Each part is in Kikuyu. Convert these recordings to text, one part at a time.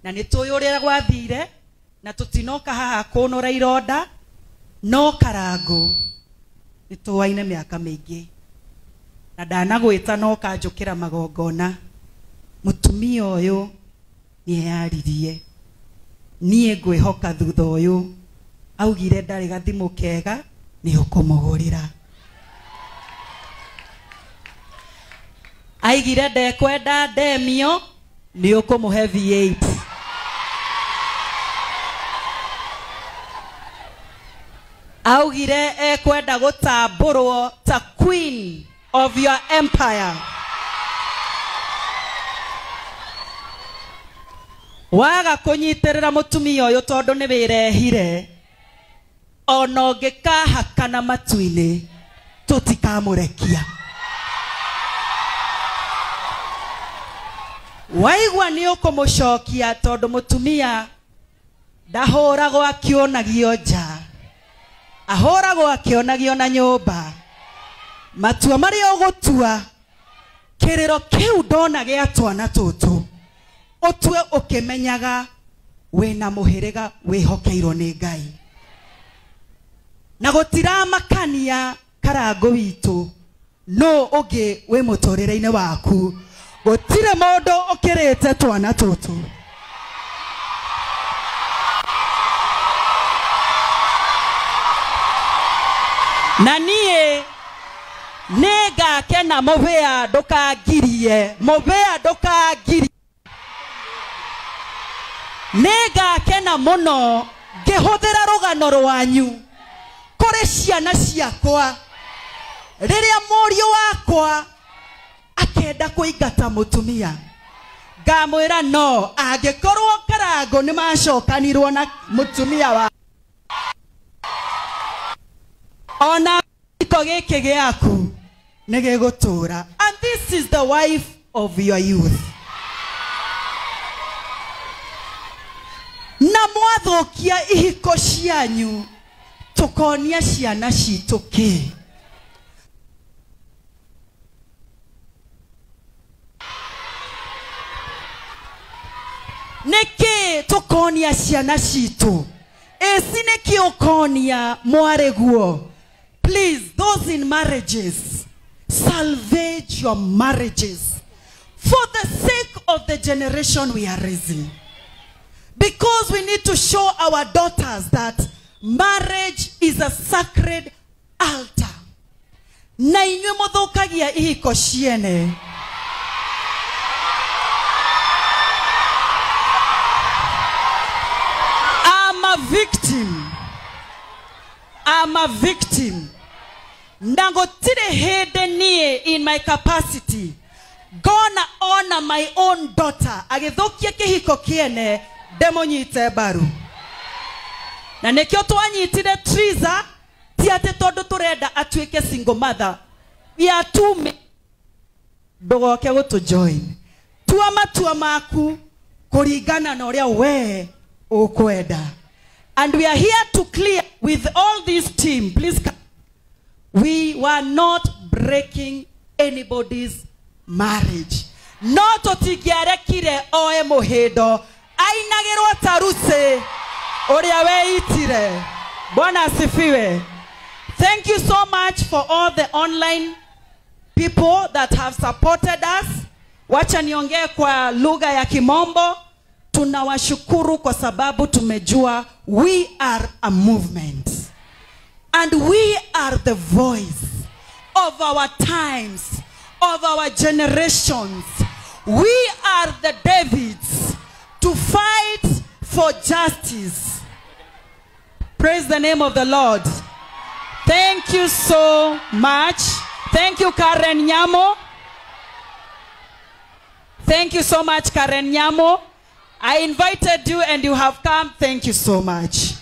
Na nĩ tũĩ ũrĩa gwathire na tũtinoka haha kũnũra ironda no Karangũ nĩ tũaine mĩaka mĩingĩ na ndanagwĩta no kanjũkĩra magongona. Mũtumia ũyũ nĩeyaririe, niĩ ngwĩhoka thutha ũyũ augire ndarĩ gathimũ kega nĩ ũkũmũgũrĩra. Aigire ndekwenda ndemio nĩ ũkũmũhe V8. Augire ekwenda gũtambũrwo ta queen of your empire. Waga kũnyitĩrĩra mũtumia ũyũ tondũ nĩ wĩrehire, ona ũngĩkahakana matu-inĩ tũtikamũrekia. Waigua nĩ ũkũmũcokia tondũ mũtumia ndahũragwo akĩonagio nja, ahũragwo akĩonagio na nyũmba. Matua marĩa ũgũtua, kĩrĩro kĩu ndona gĩa twana tũtũ, ũtue ũkĩmenyaga wĩna mũhĩrĩga wĩhokeirwo nĩ Ngai. Na gũtiramakania Karangũ witũ no ũngĩ wĩ mũtũrĩre-inĩ waku, gũtirĩ mũndũ ũkĩrĩte twana tũtũ. Na niĩ nĩngakena mũhĩa ndũkangirie, mũhĩa ndũkangirie. Nĩngakena mũno ngĩhũthĩra rũgano rwanyu kũrĩ ciana ciakwa. Rĩrĩa mũriũ wakwa akenda kũingata mũtumia, ngamwĩra no angĩkorwo Karangũ nĩmacokanirwo na mũtumia wa ona gĩko gĩkĩ gĩaku nĩgĩgũtũra. And this is the wife of your youth. Na mwathũkia ihiko cianyu tũkonia ciana citũ kĩ? Nĩkĩ tũkonia ciana citũ? Ĩci nĩkĩ ũkonia mwarĩguo? Please, those in marriages, salvage your marriages for the sake of the generation we are raising. Because we need to show our daughters that marriage is a sacred altar. Na inyuĩ mũthũkagia ihiko ciene. I'm a victim. I'm a victim. Na gũtirĩ hĩndĩ niĩ in my capacity gonna honor my own daughter agĩthũkia kĩhiko kĩene ndĩmũnyite mbaru. Na nĩkĩo twanyitire Triza, ti atĩ tondũ tũrenda atuĩke single mother. We are too many. Ndũgoke gũtũ join. Tua matua maku kũringana na ũrĩa we ũkwenda. And we are here to clear with all this team. Please come. We were not breaking anybody's marriage. No tũtingĩarekire oe mũhĩndo ainagĩrwo ta Ruse ũrĩa weitire. Bwana asifiwe. Thank you so much for all the online people that have supported us. Wacha niongee kwa lugha ya Kimombo. Tunawashukuru kwa sababu tumejua we are a movement. And we are the voice of our times, of our generations. We are the Davids to fight for justice. Praise the name of the Lord. Thank you so much. Thank you, Karen Nyamo. Thank you so much, Karen Nyamo. I invited you and you have come. Thank you so much.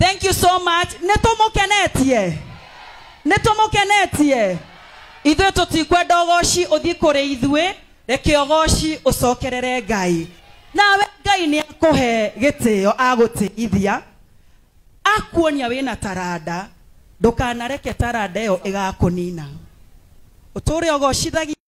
Thank you so much. Nĩtũmũkenetie. Nĩtũmũkenetie. Ithuĩ tũtikwenda ũgoci ũthiĩ kũrĩ ithuĩ, reke ũgoci ũcokerere Ngai. Nawe Ngai nĩ akũhe gĩtĩo agũtĩithia, akuonia wĩna taranda, ndũkanareke taranda ĩyo ĩgakũnina. Ũtũre ũgocithagia